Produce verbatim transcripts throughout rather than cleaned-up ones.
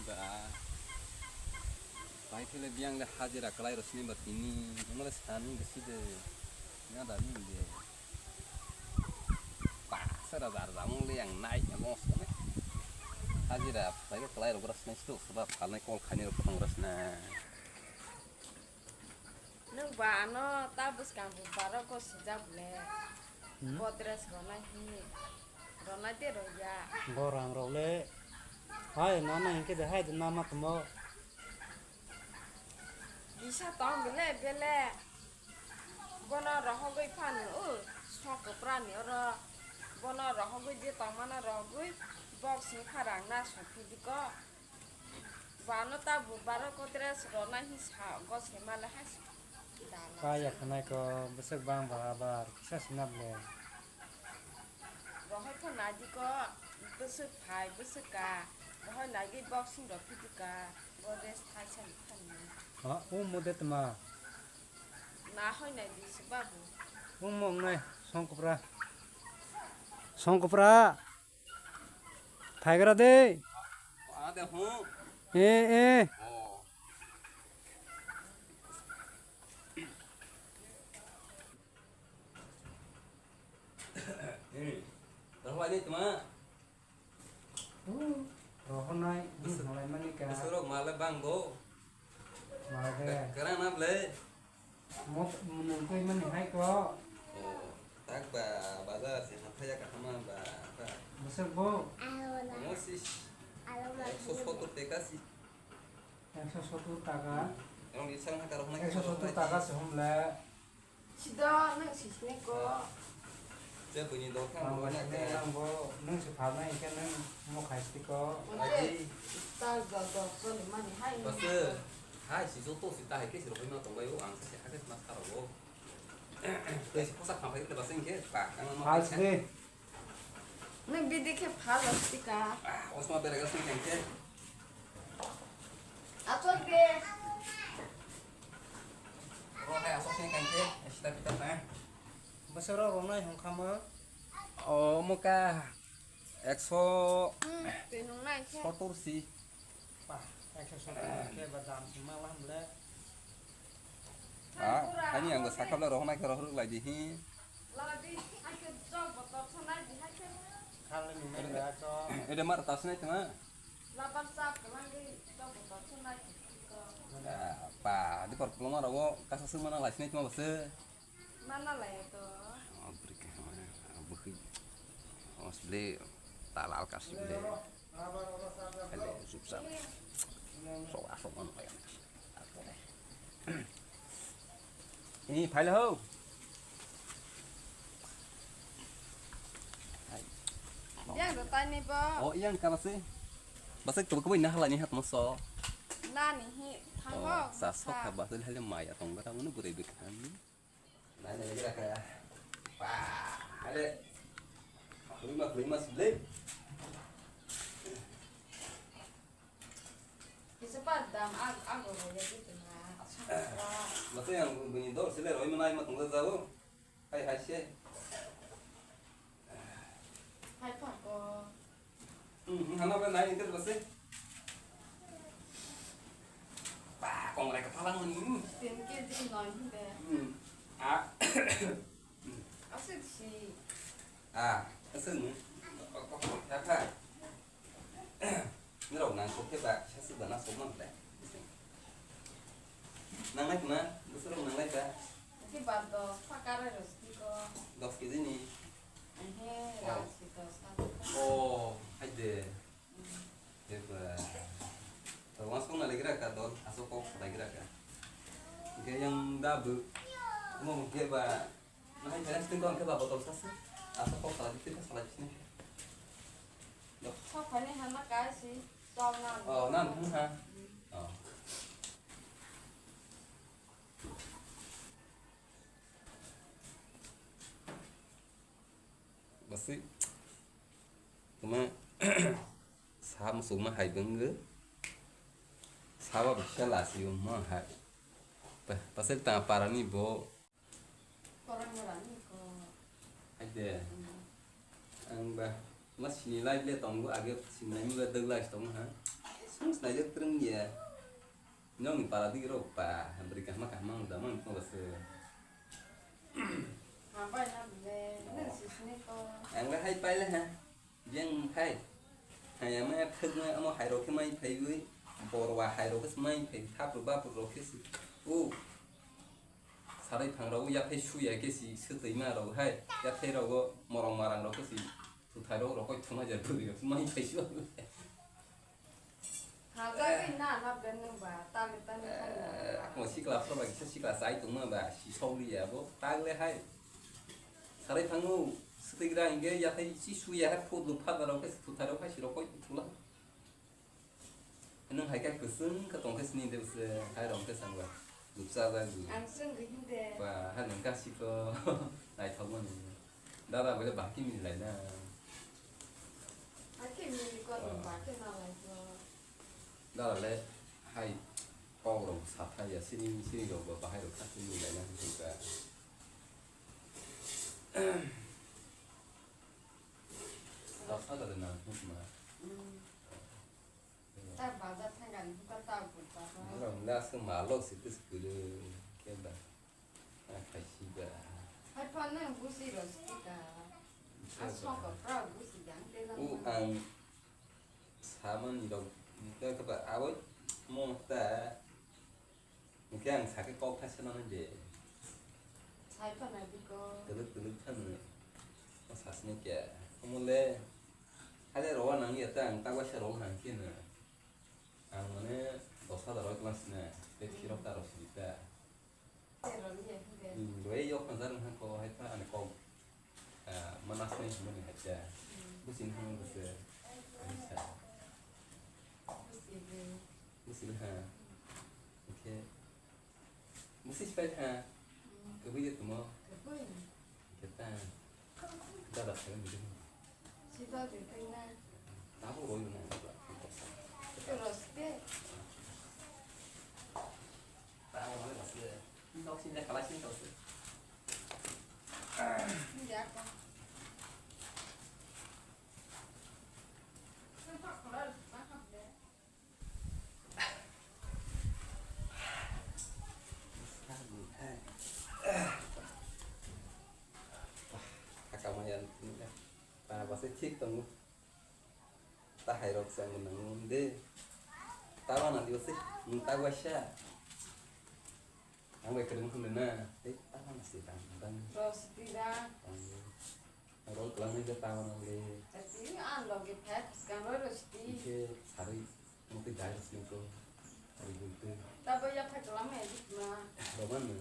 Ba, bai khe le biyang le hajira kwlai rw sini ba tini, omo le sani gisi de, ya da ni de. Ba, sara jar jamung le yang nai, ya los ne. Hajira bai khe kwlai rw gra sini sto, ba phalnai kol khainai rw phang gra sini. Nwng ba ano ta bwskang bo baro ko sijak le. Hmm? Godrej ronai hi. Ronai de roya. Gorang rok le. Hai, nana hinkhe de hai de nama tumo. Kisa tong bele, bele. Bono rohogwi phano, o, sok kwprani oro. Bono rohogwi je tongmano rohogwi, box ni pharang na sophi diko. Bano ta bo baro kotre rona hi sa go se male ha. Kaya khanai ko bwswk bang ba abar kisa sinap le. Rohoi pho nai di ko bwswk phai bwswk ka. Rohoi nai di boxing rok phi di ka. Bo rest thai sa ni khan ni. Ha, o mo de tma. Na hoi nai di se babu. O mo nai songkupra. Songkupra. Phaigra de. Ade hu. Eh, eh. Oh. Eh. Rohonai tma. Rohonai, hmm, nolai mani ka. Bwswk rok male bang do. Male. Kerang na ble. Mok munung twi mani hai ko. Oh, tak ba bazar se hathaya ka hama ba. Bwswk bo? Mo si. Ekso sottor teka si. Ekso sottor taka. Rong isang ha karok na ekso sottor taka se hum le. Sido nang sisne ko. Je bini dokha mo na ka. Nang bo nang se phalna ikhe nang mo khai sti ko. Aji. Tal do do so ni mani hai. Bas. Hai, si joto si ta hai khe si rokoi ma tongbai o, ang se hakhe mas karo o. Tei si posak khampai le bas ingkhe pa, ang ma. Hal si de. Nang bidi khe phal tika. Ah, osma bere gas ni khe. Achol ke. Ro hai asok ni khe, sita pita na. Bosoro ronai hongkhama. O muka. Ekso. Hmm, twi nung nai khe. Sottor si. Ba, ekso sottor khe ba dam si ma lam le. Ah, ani ang sakha le rohna khe rohorok lai di hi. Lala di, ai khe jok bo tor so nai di hai khe. Khale nung nai ba so. Ede mar tas nai tma. Labar chap kelang di jok bo tor so nai di ko. Ah, pa, di kor koloma rogo kasa sung mana lai sinai tma bose. Mana lai to. Oh, beri khe, oh, bukhi. Oh, sile talal kasi bele. Kale suksa. So asok man payan. Ini file ho. Yang do tani bo. Oh, yang kala se. Basa kebo kebo ina hala ni hat mo so. Nani hi thango. Oh, sa so kha basa hale maya tong kata munu bure bekhan. Nai nai kira kaya. Wah, ale. Khulima khulima sule. Kisa pa dam ag ag ro ya gitu na. Masa yang bunyi dor sile roi mana ima tunggu jauh. Hai hai se. Hai pa ko. Hmm, hano ba nai inter base. Ba, kongrai ka phalang mani. Ten K G noi hinde. Hmm. Ah. Asik si. Ah, asik ni. Kok kok kok kok. Nirok nang kok khe ba, sasi ba na sok mang le. Nang nai kma, bwswk nang nai ba. Ki ba dos pakare ros ki ko. Dos K G ni. Ehe, oh. Rang si dos ka. Oh, hai de. Hmm. Eba. To, wan song na legra ka dol, aso kok sa legra ka. Ge yang da bu. Mo ge ba. Na hai pera sting ko ang ke ba botol sa se. Aso kok sa legra ka sa legra sini. Sok pani hana kai si. Sok na. Oh, nan ha. Hmm. Oh. Basi. Tuma sa musuk ma hai bengge. Sa ba bisa lasi um ma hai. Pa-, pasal ta parani bo. Korang marani ko. Hai de. Hmm. Ang ba ma sini lai le tong bo age sini lai mi ba dog lai tong ha. Snai jak treng ya. Nong ni para di ro pa, beri kahma kahma da mang ko se. Hambai na bile, nang si sini ko. Ang le hai pai le ha. Jeng hai. Hai ama thak na amo hai ro ke mai phai ui. Bor wa hai ro ke mai phai thap ro ba ro ke si. U. Sarai phang ro ya phai su ya ke si, su tei ma ro hai. Ya phai ro go morong marang ro ke si. Su thai ro ro koi thuma ja buri ro mai phai su. Hajagwi na na ben nung ba, tagwi tani thani ba. Ako sikla phano ba kisa sikla chai tongma ba, si sogli ya bo, tagle hai. Sarai thango, swtwi gra hingke yathai si suya hai phut lu phadaro khe thutharok hai sirok koi thula. Nung hai khe kwswng khe tong khe sini de se hai rong khe sangba. Lupsa ba gu. Ang sung gwi hinde. Ba, ha nung ka siko. Naithok mani. Dada bole ba ki mili lai na. Ba ki mili ko nung ba ki na lai ko. Dada le hai kok rok sa thai ya sini sini rok ba bahai rok kha mili lai na hwn ka. Dasa da na hwn ma. Ta bazar thangani hwn ta ta bul ta. Ora na se malo sitis kuru ke ba. Khaisi ba. Hai phan nang busi ro sita. Asok ko pra busi yang te nang. U ang samani rok ni ta ka ba awai mo ta. Ni ke ang sake kok tha sana nang de. Hai phan na biko. Teluk teluk tha nang. O sasne ke. Omole. Hale rowa nang ya ta ang ta wa sa ro nang ke na. Ang mane dos hajar rok lang sina. Te khirok ta ro sita. Roi yok hajar wngkha ko hai pha ani kok, ah, mana sini hwnmani hai cha. Busi wngkha no bwswk. Ani sa. Busi wngkha. Oke. Busi sipai kha. Kwbwi de tumo. Kwbwi. Oke ta. Dada phai ni. Sida de tei na. Tabo roi na. Ito roste. Tabo roi na. Nok sini kala sini tau se. Ini dia apa? Hakamayan ini kan. Para pasti cik tunggu. Tahai rok se ang nang de. Tawa na diyo se. Nung tawa sha. Ang bai kwrwng khum de na. Ei tawa na se dang dang. Rosti da. Ang rol klang de tawa na de. Tapi an loge phet kan roi rosti. Ike sari mukti dai rosti ko. Sari gultu. Tabo ya phet lam ya dik ma. Roman na.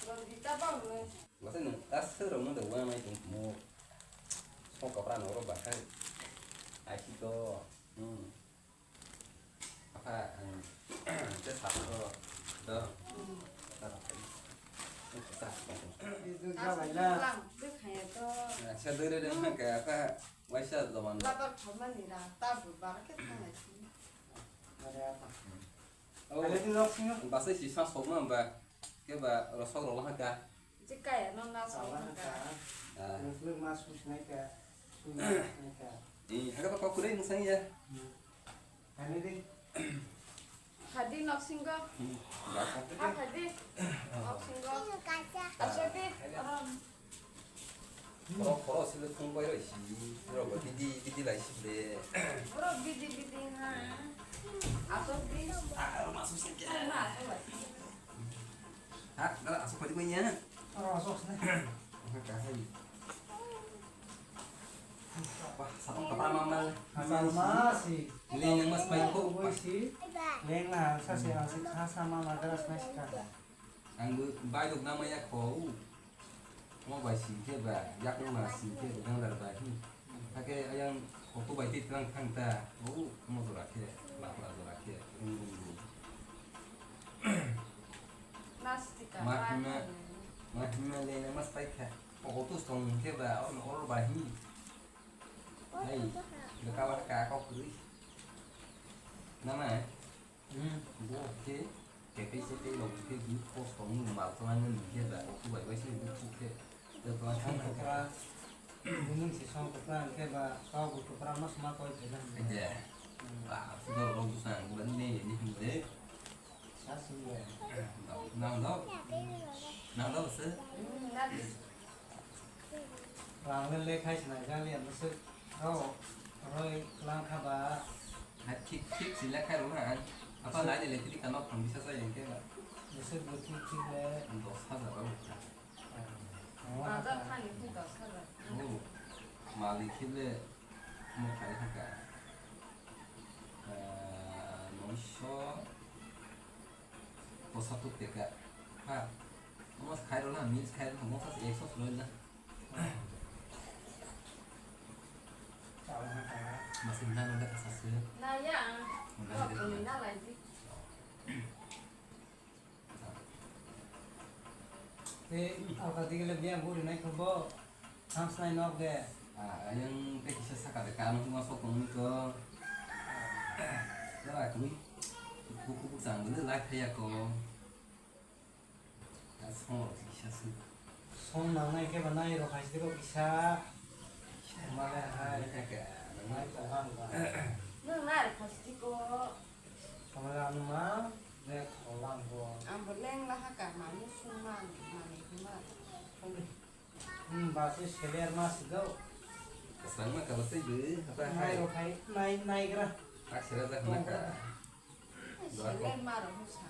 Rosti tabo na. Masa nung aswk rok no de wa mai tong mo. Sok kapra no ro ba khai. Ai si to. Hmm. Apa ang te sa to do. Ta ta. Sa. Aswk lang de khaya to. Sa de re de na ka apa waisa zaman. Labar khamani ra ta bu bar ke thang ai. Are apa. Oh. Are tu lok singa. Basa si sa sok ma ba. Ke ba rosok rok ha ka. Chikaya no na sa Sawa na ka. Ka. Ah. Nung mas sus nai ka. Sus nai ka. Eh, haga pa kokure nung sang ya. Hmm. Ani di. Hadi nok singo. Hmm. Ha hadi. Nok singo. Asok di. Oro khoro sile thung bai roi si. Oro bidi bidi lai si le. Oro bidi bidi ha. Asok di. Ah, oro mas sus nai ka. Oro mas sus nai ka. Ha, dala asok padi ko nya. Oro asok sini. Oke, kahai. Wah, sapang kapra mamal. Mamal si. Leng mas pai ko. Woi si. Leng na sa si ang si kha sa mamal dara sa si kha. Ang bu bai dok nama ya ko. Mo bai si ke ba, yak ma si ke ba, jang dar bai. Hake ayang auto bai ti trang thang ta, o mo jora khe, la la jora khe, rung rung rung. Plastic a Ma hima, ma hima le na mas pai kha. O auto stong khe ba, o no or ba hi. Ai, le ka ba ka ko kri. Na na, eh? Hmm. Bo khe, khe khe se tei rok khe group post tong ni mal tong ani khe ba, o kubai bai se group khe. Tei tong thang thang khe. Bini si song kwpra hwnkhe ba kok bo kwpra no sma koi khe na. Ede. Ba, sudor rok bwsang, bwlai ni nini himde. Nang do? Nang do bwswk? Rang le le khai sinai jali ang bwswk. Oh, roi lang kha ba. Hai, thik, thik si le khai rwna ang. Apa nai de le tiri kano phang bisa sa yang ke ba. Bwswk bo thik thik le. Dos hajar rok. Bazar thani khe dos hajar. Oh, malik khe le mo khai thangka. Ah, noisho posattor teka. Ha. Omo khai rwna, meals khai rwna, mo sa ekso rwna. Masih nang ada kasase. Na ya. Nang ada. Nang lagi. Tei alka digile biyang guri nai khe bo thangsnai nok de. Ah, ayang tei kisa saka de kano huma sok tongni ko. Tara kami buku buku sang bele lai thaya ko. Song rok kisa su. Song nangnai khe ba nai rok hai se ko kisa. Male hai. Nai ka nang ba. Nwng nai rok hai se ko. Kamala anu ma, ne kholang bo. Ang bo leng laha ka, manu sung man, manu hima. Hmm, ba se seler ma sido. Kasang ma kaba se bu, apa hai. Nai ro khai, nai, nai gra. Tak sera tak na ka. Seler ma ro hu sa.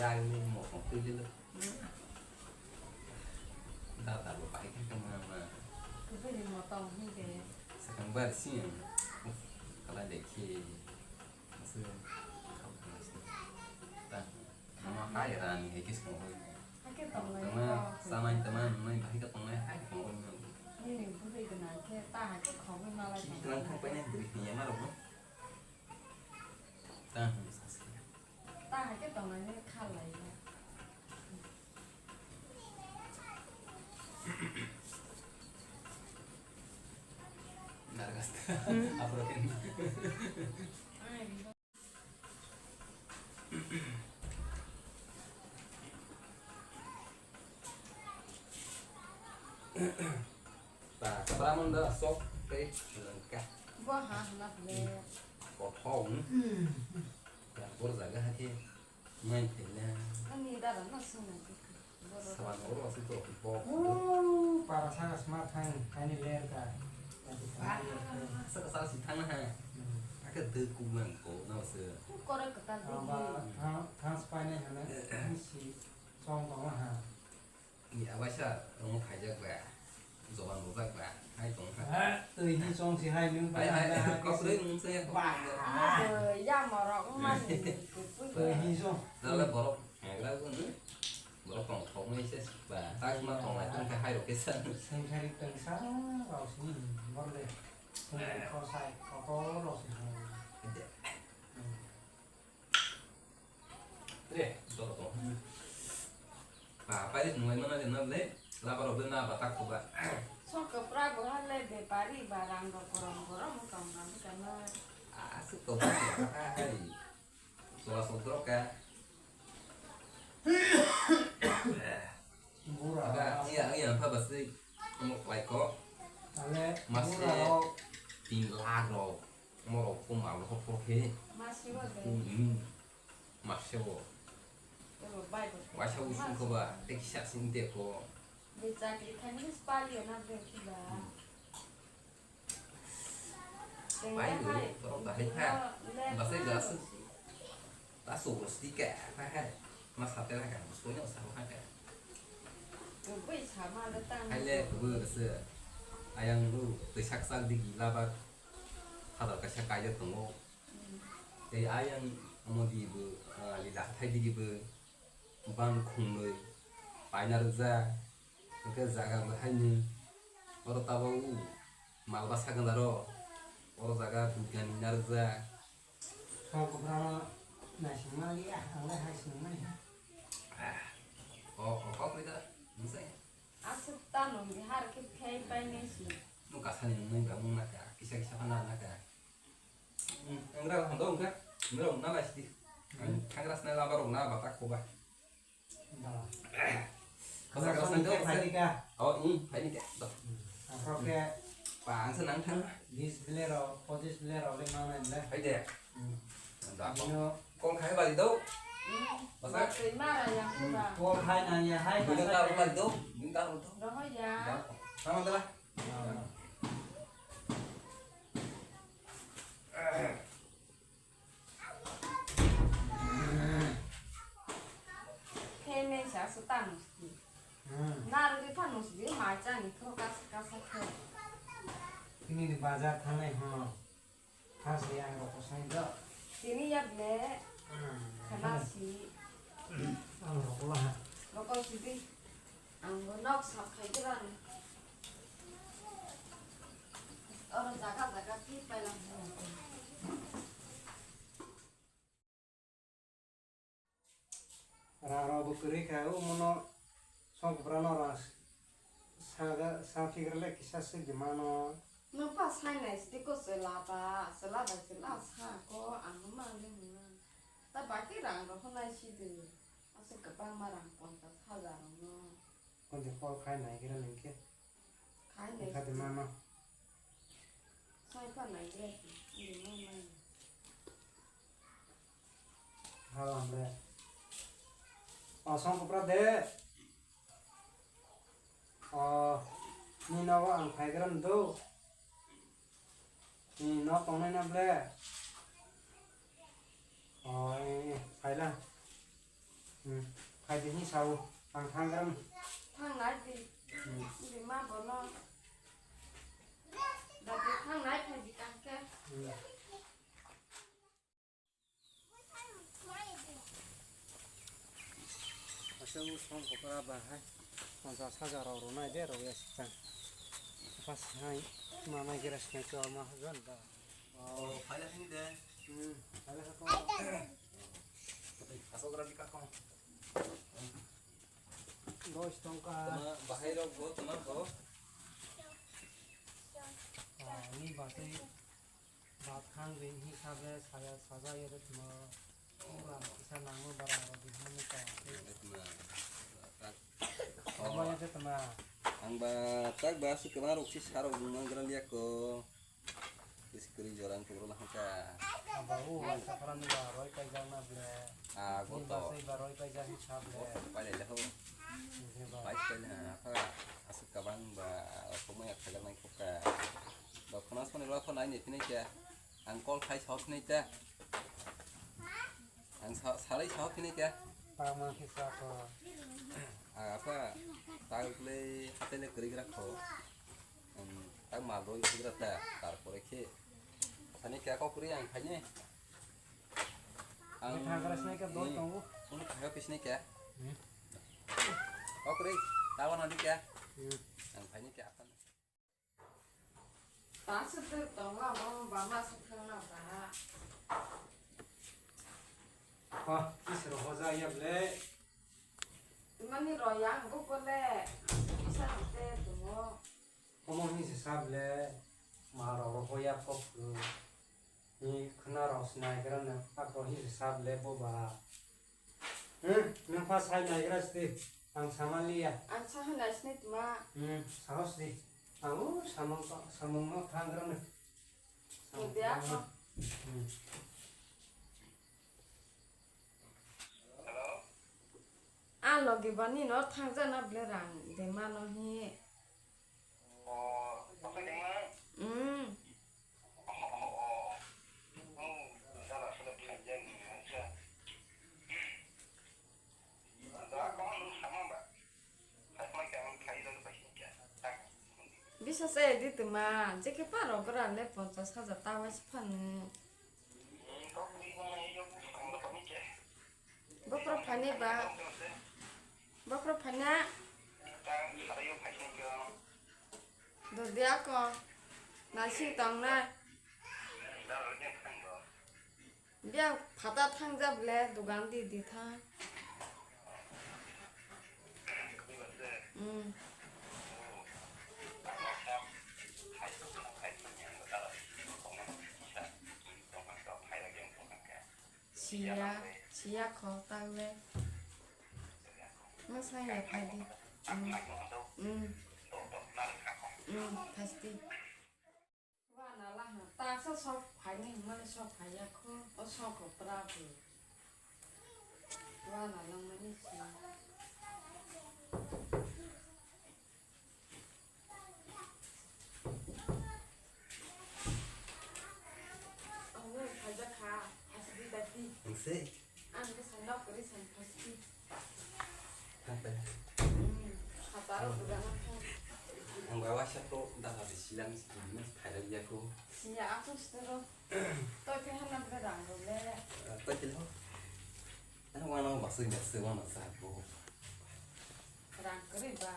Yang ni mo kong tu jelo. Data bo pai kan kama ma. Kubui ni mo tong hin de. Sakang bar si yang. Kala de ki. Masu. Kau kena si. Ta. Nama hai rani hai kis kong hoi. Hai ke tong lai. Tama ko. Samai tama nai bahai ka tong lai hai kong hoi. Ni ni bui kena ke ta hai ke khong hoi ma lai. Ki tong. Tang thang pai nai bui ni ma ro. Ta hwn sa se. Ta hai khe tongnani kha lai ya. Nargas ta. Aproken. Ai, Ta, kwbangma da sok tei lwngkha. Bo ha hwnna phai. Kothok, hmm? Hmm. Ya, bor jaga hakhe mai phaina. Ani dada no swngnai. Saban oro aswk to bo. Oh, para saka sma thang, kaini ler ka. Ah, saka saka si thang na ha. Hmm. Aka de kubang ko na se. Kore kwtal de. Aba, thang, thang spai nai hana, si song tong ha. Ni abaisa omo khaijak ba, joban rwjak ba, hai tong kha. Ha, twi hi song si hai nung. Hai, hai, hai, hai, kok rwi nung se. Ba. Abo ya morok mani. Twi hi song. Dale borok hagra bu ni. Borok tong thok nai se ba. Tak ma tong lai tong kha hai rok kesa. Sengkhari tengsa rok sini bor de. Tong ko sai ko ko rok si hai. Ede. Hmm. Re, doro to. Ba, pairis nunglai mana de na le, labar obe na batak ko ba. Sok kwpra bo ha le bepari ba rang rok korom korom tong na bwkha na. Aswk to ba, hai. Sola sodro ka. Bura. Aga, iya, iya, apa basi? Ngok lai ko. Ale, mase bura rok. Tin lakh rok. Morok ko mal rok ko khe. Mase bo de. Hmm. Mase bo. Ebo bai bo. Waisa usung ko ba, tei kisa sing te ko. Be chakri thani spali na be ki ba. Hmm. Pai bo, borok bahai kha. Basai gas. Taso stika, ha ha. Ma sate la ka, soi no sa ha ka. Kubui sama le tang. Hai le, kubui se. Ayang lu, tei sak sak digi labar. Hadar kaisa kaijak tongo. Hmm. Tei ayang omo di bo, ah, lila hathai digi bo. Bang khungnwi paina rwjak, hwnkhe jaga bo haino oro tabuk malba sakandaro, oro jaga dugani narwkjak. Sok kwbangma naisingma liya, ang le hai singmani. Ah, o, o, kok rida, nungsa. Aswk ta nung di har khe phai pai nai si. Nung kasani nung nai ba mung naka, kisa kisa phana naka. Norok na lai sidi. Hmm. Thangra snai lama rok na bata khoba. Ba. Kasa kasa Kasa snai kasa do. Phaidi ka? Oh, hmm, phaidi ka. Do. Hmm. Aphro ke Pansa nang thang. Bis bile rok, pochis bile rok le ma nai le. Phaidi. Hmm. Da. Bino. Kol khai bali do. Hmm. Basa. Ba twi mara yang ko ba. Kol khai nang ya hai. Bino kasa ta khai. Bali do. Bino ta do. Roho ya. Da. Sama da. Ah. Phene sa su tang si. Hmm. Naru di phano si di ma cha ni kho kas kas kho. Tini di bazar thangnai ho. Thasi ang rok kosai do. Tini ya ble. Hmm. Khana si. Ang rok la ha. Rokol si di. Ang bo nok sap khai khe bang. Oro jaga jaga ki pailang. Rang rok bo kwrwi kha, o mono songkupra no rang s-, sa, sa phigra le kisa swk di mano. Nwng pa sai nai sidi ko chwla ba, chwla bai chwla sa ko ang ma le hwnna. Ta baki rang rok hwnai sidi. Aswk kwbangma rang ponchas hajar rok no. Konti kol khai nai khe nang khe. Khai nai. Khai de mano. Sai pa nai khe, de ma nai. Halam le. O songkupra de. O ni nogo ang phai gram do. Ni nok tongnai na ble. O, e, e, phaila. Hmm, phai di hini sao. Ang thang gram. Thang nai di. Hmm. Di ma bono. Dati thang nai phai di kang ke. Hmm. Aswk song kokra ba hai. Ponchas hajar rok rwnai de rok ya sikang. Pas hai manai gira sikang chwla ma hajan da. Oh, phaila sini de. Hmm, phaila sako. Asok rani kakong. Dos tongka. Tama bahai rok go, tama go. Ah, ni basai. Bat khang ring hi sabe saja saja ya de tma. Ura kisa nango bara ro di hanu ta. Tma. Tma ya de tma. Ang ba tak ba si kwbang rok si sarok bung mang gra liya ko. Is kri jorang ko ro hangka. Aba u ba sakhara ni ba roi kai jang na ble. Ah, go to. Ni ba sai ba roi kai jang hi sab le. Go to, pai le ho. Ni ba. Pai pai na ka. Aswk kwbang ba, okhormaya khajaknai khoka. Ba khna soni rokho nai ni phini khe. Ang call khai sao phini khe. Ang sa-, salai sao phini khe. Tama khe sa kho. Ah, apa, tag le, hatai le kwrwi gra kho. Ang tag mal roi kwrwi gra ta, tarpore khe. Sani khe kok kwrwi ang khaini. Ang thagra sinai khe doi tongo. Kunu khaga pisnai khe. Hmm. Kok kwrwi, tawa nadi khe. Hmm. Ang khaini khe akan. Ta se te tongo abo bama se thangna ba. Ha, isro hoja ya ble. Mani ro yang go kole. Isa te tongo. Omo hinwi se sa ble, ma rok rohoya kok ni khwna rok se naigra no, ako hinwi se sa ble bo ba. Hmm, nwng pha sai naigra sdi, ang sama liya. Ang saha nai sini tma. Hmm, sahos di. Ang u samung, samung no thangra no. Samung dia ko. Hmm. A logi bani no thangja na ble rang de ma no hi. Mm. Bisa se di tuma, je ke paro gra le ponchas hajar ta wai se phanu. Bokhorok phaini ba. Bokhorok phaina. Dodi ako. Naising tongnai. Bia phata thangja ble, dugan di di thang. Hmm. Siya, siya kho tagle. Masaya phaidi. Mm. Mm. Mm, phaidi. Wana laha, taksa sok phaini hwnmani sok phaiya kho, o sok rok pra phi. Wana langmani si. Ang nung phaijak kha, aswk di dati. Ang se. Ang bwsai nok kwrwi san phaijak. Ang bai waisa to daga de silang si mas phairok ya ko. Siya aku sitero. Toi khe hana bwrwi rang rok le. Toi khe ho. Ano wana basai basai wana sa ko. Rang kwrwi ba.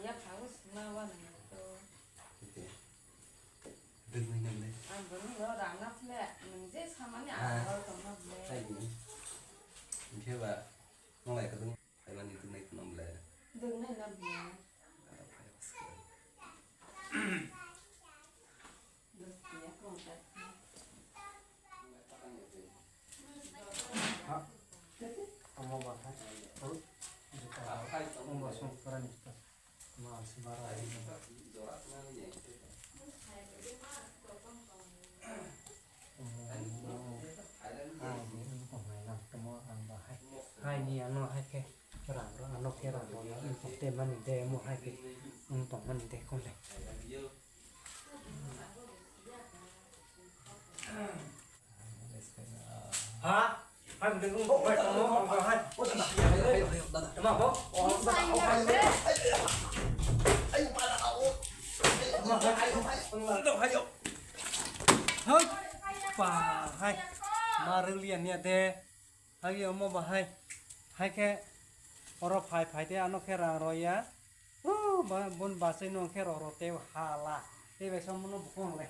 Ya phago sima wana to. Ite. Dwgwi nang le. Ang bwrwi no rang na phle. Nung je samani ang rang tong na phle. Hai ni. Hingke ba. Nolai ka dwng. Kailan ni tunai tunam le. Dwng nai na bia. Ada phai bas ke. Dwng bia kong ta. Ha? Omo ba hai. Oh. Juta. Omo ba song pura ni juta. Ma si bara. Hai ni ano hai khe rang rok ano khe rang rok ya wng tong te mani de mo hai khe wng tong mani de kong le. Ha? Hai bwdwng bo bai tongmo, ang bo hai. Tama bo? Hai. Pa hai. Ma rwliya niya de. Hai omo ba hai. Hai khe oro phai phai de ano khe rang roya. Uh, ba, bun basai no khe roro tei hala. Tei bai somo no bukong le.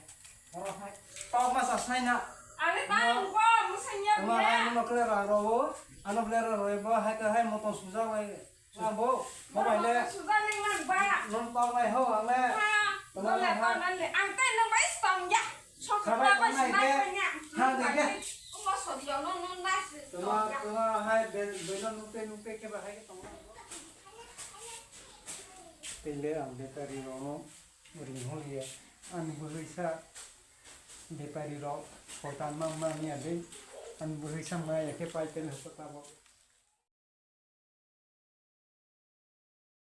Oro hai. Tau ma sa sai na. Are ta ko musanya. Ama hai no kle ra ro. Ano kle ra ro bo hai ka hai moto suja lai. Sa bo, mo bai le. Suja ling lang ba. Non tau lai ho ang le. Ha. Tama le ha. Ang tai nang bai stong ya. Sok ba ba sinai ko nya. Ha de ke. Ko so dio no no na si. Tama tama hai be be no nukte nukte ke ba hai ke tong. Tei le ang betari ro no. Ring holiya, ani bwrwi sa bepari rok hotan ma ma niya de, ani bwrwi sa maya khe paikari hoto tabok.